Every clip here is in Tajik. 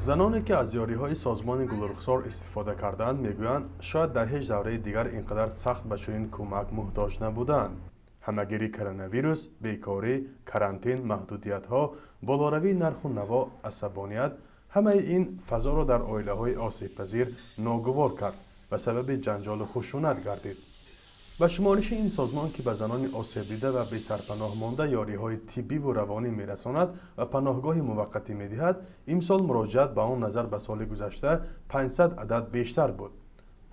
Заноне, ки аз ёриҳои созмони Гулрухсор истифода кардаанд, мегӯянд, шояд дар ҳеҷ давраи дигар ин қадар сахт ба чунин кӯмак муҳтоҷ набуданд. Ҳамагирии коронавирус, бекорӣ, карантин, маҳдудиятҳо, болоравии нарху наво, асабоният — ҳамаи ин фазоро дар оилаҳои осебпазир ногувор кард ва сабаби ҷанҷолу хушунат гардид. Ба шумориши ин созмон, ки ба занони осебдида ва бесарпаноҳ монда ёриҳои тиббиву равонӣ мерасонад ва паноҳгоҳи муваққатӣ медиҳад, имсол муроҷиат ба он назар ба соли гузашта 500 адад бештар буд.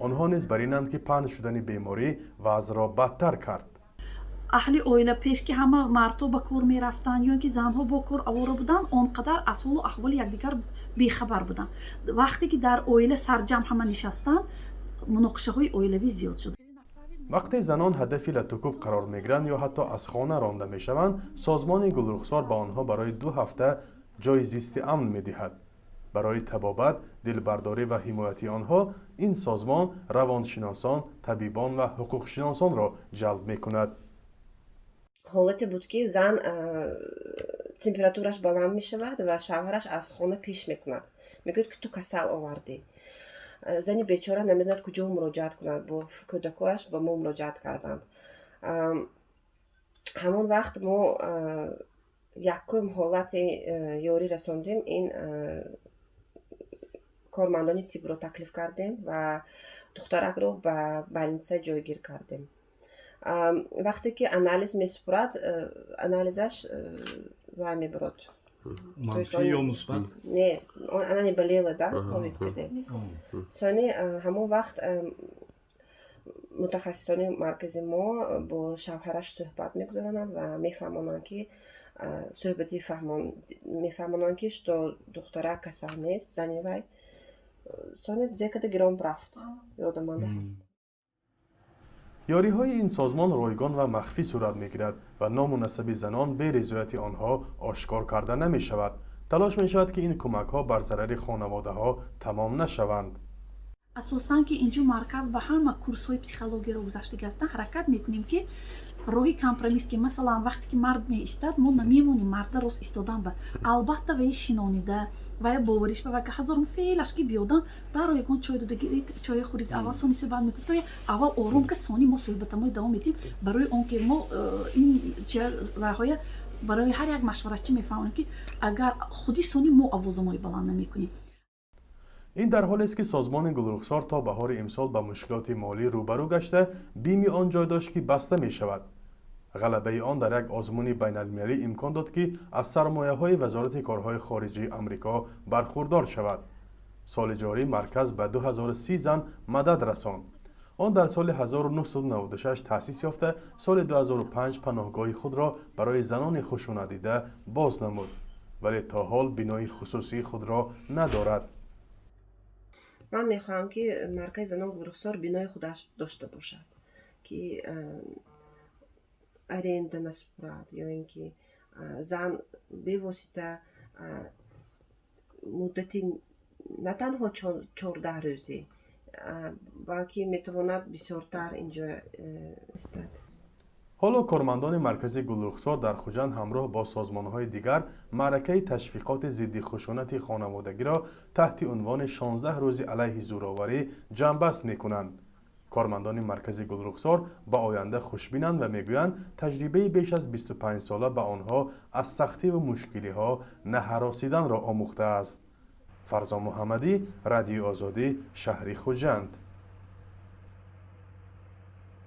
Онҳо низ бар инанд, ки паҳн шудани беморӣ вазъро бадтар кард. Аҳли оила пеш, ки ҳама мардҳо ба кор мерафтанд ё ин ки занҳо бо кор овора буданд, он қадар аз ҳолу аҳволи якдигар бехабар буданд. Вақте ки дар оила сарҷамъ ҳама нишастанд, муноқишаҳои оилавӣ зиёд шуд. Вақте занон ҳадафи латукӯб қарор мегиранд ё ҳатто аз хона ронда мешаванд, созмони Гулрухсор ба онҳо барои 2 ҳафта ҷойи зисти амн медиҳад. Барои табобат, дилбардорӣ ва ҳимояти онҳо ин созмон равоншиносон, табибон ва ҳуқуқшиносонро ҷалб мекунад. Ҳолате буд, ки зан температураш баланд мешавад ва шавҳараш аз хона пеш мекунад, мегӯяд, ки ту касал овардӣ. Зани бечора намедонад, куҷо муроҷиат кунад. Бо кӯдакояш ба мо муроҷиат карданд. Ҳамон вақт мо якум ҳолати ёрӣ расондем. Ин кормандони тибро таклиф кардем ва духтаракро ба больница ҷойгир кардем. Вақте ки анализ месупорад, анализаш вай мебарод. Манфӣ ё мусбат? Не, она не болела, да, ковид каде. Сони ҳамон вақт мутахассисони маркази мо бо шавҳараш суҳбат мегузаронанд ва мефаҳмонанд, ки суҳбати мефаҳмонанд, ки что духтарак касал нест, зани вай. Сони зекада гиром рафт, ёдаманда ҳаст. Ёриҳои ин созмон ройгон ва махфӣ сурат мегирад ва ному насаби занон бе ризояти онҳо ошкор карда намешавад. Талош мешавад, ки ин кӯмакҳо бар зарари хонаводаҳо тамом нашаванд. Асосан, ки инҷо марказ ба ҳама курсҳои психологияро гузаштагӣ ҳастанд, ҳаракат мекунем, ки роҳи компромисс, ки масалан, вақте ки мард меистад, мо намемонем марда рост истодан ба, албатта, ваи шинонида, вая бовариш ба, ки ҳазорум феълаш ки биёдам, даро ягон чой дода, чоя хӯрид аввал, сони суҳбат мекунем. Аввал ором ка, сони мо суҳбатамои давом медиҳем, барои он ки мо ин вайҳоя барои ҳар як машваратчӣ мефаҳмонем, ки агар худи сони мо овозамои баланд намекунем. Ин дар ҳолест, ки созмони Гулрухсор то баҳори имсол ба мушкилоти молӣ рӯбарӯ гашта, бими он ҷой дошт, ки баста мешавад. Ғалабаи он дар як озмуни байналмилалӣ имкон дод, ки аз сармояҳои Вазорати корҳои хориҷии Амрико бархурдор шавад. Соли ҷорӣ марказ ба 2030 зан мадад расонд. Он дар соли 1996 таъсис ёфта, соли 2005 паноҳгоҳи худро барои занони хушунатдида боз намуд, вале то ҳол бинои хусусии худро надорад. Ман мехоҳам, ки маркази занон Гулрухсор бинои худаш дошта бошад, ки аренда насупорад ё ин ки зан бевосита муддати на танҳо 14 рӯзӣ, балки метавонад бисёртар инҷо истад. Ҳоло кормандони маркази Гулрухсор дар Хуҷанд ҳамроҳ бо созмонҳои дигар маъракаи ташвиқоти зидди хушунати хонаводагиро таҳти унвони «16 рӯзи алайҳи зӯроварӣ» ҷамъбаст мекунанд. Кормандони маркази Гулрухсор ба оянда хушбинанд ва мегӯянд, таҷрибаи беш аз 25 сола ба онҳо аз сахтиву мушкилиҳо наҳаросиданро омӯхтааст. Фарзон Муҳаммадӣ, Радиои Озодӣ, шаҳри Хуҷанд.